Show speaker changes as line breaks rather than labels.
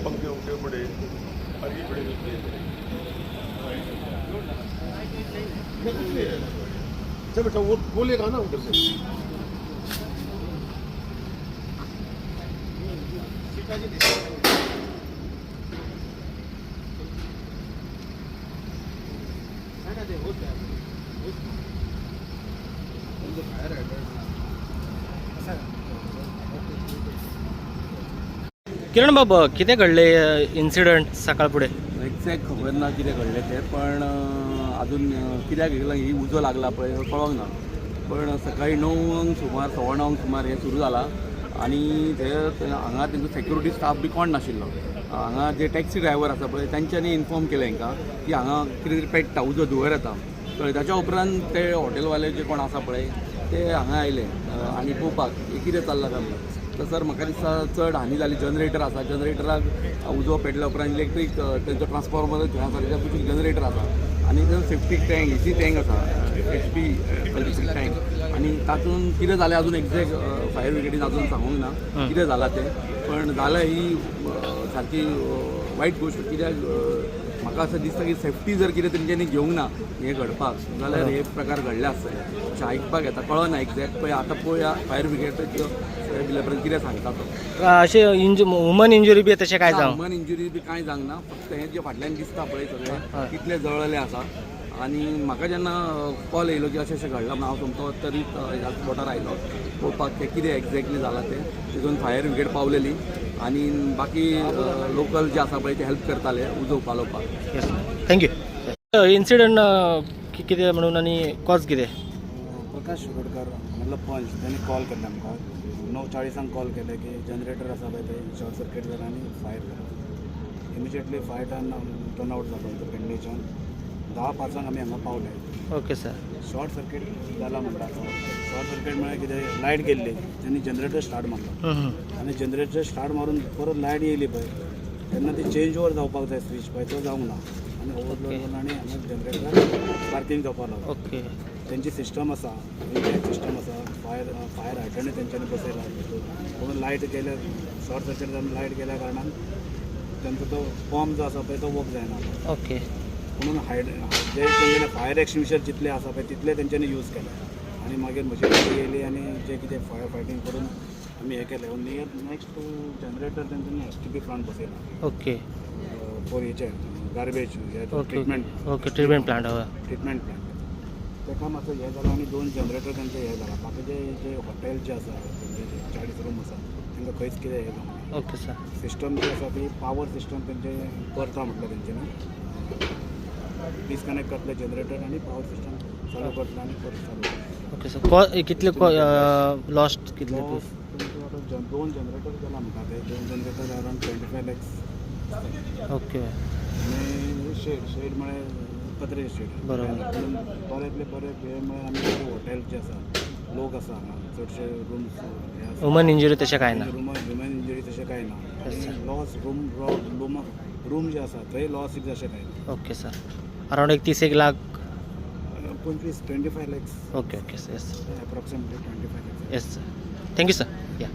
पंखे उंखे बड़े अरे बड़े अच्छा बेटा वो बोलेगा ना उधर से।
किरण बाब, कितें घडले इन्सिडंट सकाळ फुडें?
एक्झॅक्ट खबर ना कितें घडलें तें, पण अजून कित्याक ही उजो लागला पळय कळोंक ना. पण सकाळी 9 सुमार 9:15 सुमार हें सुरू जाला आनी ते हांगा तेंचो सेक्युरिटी स्टाफ बी कोण नाशिल्लो. हांगा जे टॅक्सी ड्रायव्हर आसा पळय तेंच्यांनी इन्फॉर्म केलें हेंकां की हांगा कितें तरी पेट्टा, उजो धुंवर येता. कळ्ळें? ताच्या उपरांत ते हॉटेलवाले जे कोण आसा पळय ते हांगा आयले आनी पळोवपाक कितें चल्लां काय म्हणून. तर सर म्हाका दिसता चड हानी जाली. जनरेटर आसा, जनरेटराक उजो पेटल्या उपरांत इलेक्ट्रीक तेंचो ट्रान्सफॉर्मर थंय आसा, तेच्या कुशीक जनरेटर आसा आनी सेफ्टी टँक, एसी टँक आसा, HP electric tank. आनी तातूंत कितें जालें अजून एक्झॅक्ट फायर ब्रिगेडीन अजून सांगूंक ना कितें जालां तें, पण जालें ही सारकी वायट गोश्ट. कित्याक म्हाका अशें दिसता की सेफ्टी जर कितें तेंच्यांनी घेवंक ना हें घडपाक जाल्यार हे प्रकार घडले आसतले अशें आयकपाक येता. कळना एक्झॅक्ट पळय आतां पळोवया फायर ब्रिगेडाच्यो दिल्या उपरांत कितें सांगता तो.
अशें ह्युमन इंजुरी बी तशें कांय जावंक?
ह्युमन इंजुरी बी कांय जावंक ना, फक्त हें जें फाटल्यान दिसता पळय सगळें तितलें जळलें आसा. आनी म्हाका जेन्ना कॉल येयलो की अशें अशें घडलां म्हणून हांव सोमतो तरीच ह्या स्पॉटार आयलो पळोवपाक तें कितें एक्झॅक्टली जालां तें. तितून फायर ब्रिगेड पावलेली आनी बाकी लोकल जे आसा पळय ते हेल्प करताले उजो पालोवपाक.
Thank you. Incident कितें म्हणून आनी कॉज कितें?
प्रकाश शिरोडकर मतलब पंच त्यांनी कॉल केल्ले आमकां 9:40 कॉल केले की जनरेटर आसा पळय ते शॉर्ट सर्कीट जाला आनी फायर जाला. इमिजिएटली फायर टर्न आवट जालो आमचो पेडणेच्यान. 9:50 आमी हांगा पावले.
Okay sir.
Short circuit जाला म्हणटा, शॉर्ट सर्कीट म्हळ्यार कितें, लायट गेल्ली तेणी जनरेटर स्टार्ट मारलो आनी जनरेटर स्टार्ट मारून परत लायट येयली पळय तेन्ना ती चेंज ओवर जावपाक जाय स्विच पळय तो जावंक ना आनी ओवरलोड जालो आनी हांगा जनरेटर स्पार्कींग जावपाक लागलो. तेंची सिस्टम आसा, तेंची सिस्टम आसा, फायर हायड्रंट तेंच्यांनी बसयला. पूण लायट गेल्या, शॉर्ट सर्कीट जावन लायट गेल्या कारणान तेंचो तो पंप जो आसा पळय तो वर्क जायना. म्हणून जे तेंच्यांनी फायर एक्सटिंग्विशर जितले आसा पळय तितले तेंच्यांनी यूज केले आनी मागीर मशिनरी येयली आनी जे कितें फायर फायटींग करून आमी हें केलें. नियर नेक्स्ट टू जनरेटर तेंच्यांनी STP plant बसयला. फॉर हेचे garbage treatment.
Okay, treatment plant हय.
Treatment plant. ताका मातसो हें जाला आनी दोन जनरेटर तांचे हें जाला. बाकीचे जे हॉटेल जे आसा तेंचे जे 40 रूम आसा तांकां खंयच कितें हें जावंक ना.
Okay sir.
System जी आसा ती पावर सिस्टम तेंचे करता म्हटलें तेंच्यांनी, डिस्कनेक्ट करतले जनरेटर आनी पावर सिस्टम चालू करतले आनी परत चालू करतले.
ओके सर, कितले लॉस्ट कितले?
लॉस तुमचे आतां दोन जनरेटर गेला म्हणटा ते, दोन जनरेटर अरावंड 25 लॅक्स.
ओके.
आनी शेड, शेड म्हळ्यार पत्रे शेड.
बरोबर.
बरेंतले बरें हें म्हळ्यार आमचे हॉटेल जे आसा, लोक आसा हांगा चडशे, रुम्स हे आसा.
ह्युमन इंजुरी तशें कांय ना?
रूम, ह्युमन इंजुरी तशें कांय ना.
Yes, sir.
आनी लॉस रूम रूम रूम जे आसा थंय लॉस अशें कांय ना.
ओके सर, अरावंड एक 30 एक lakh.
25, 25 lakhs.
Okay okay, yes.
Approximately 25 lakhs.
Yes sir, thank you sir, या.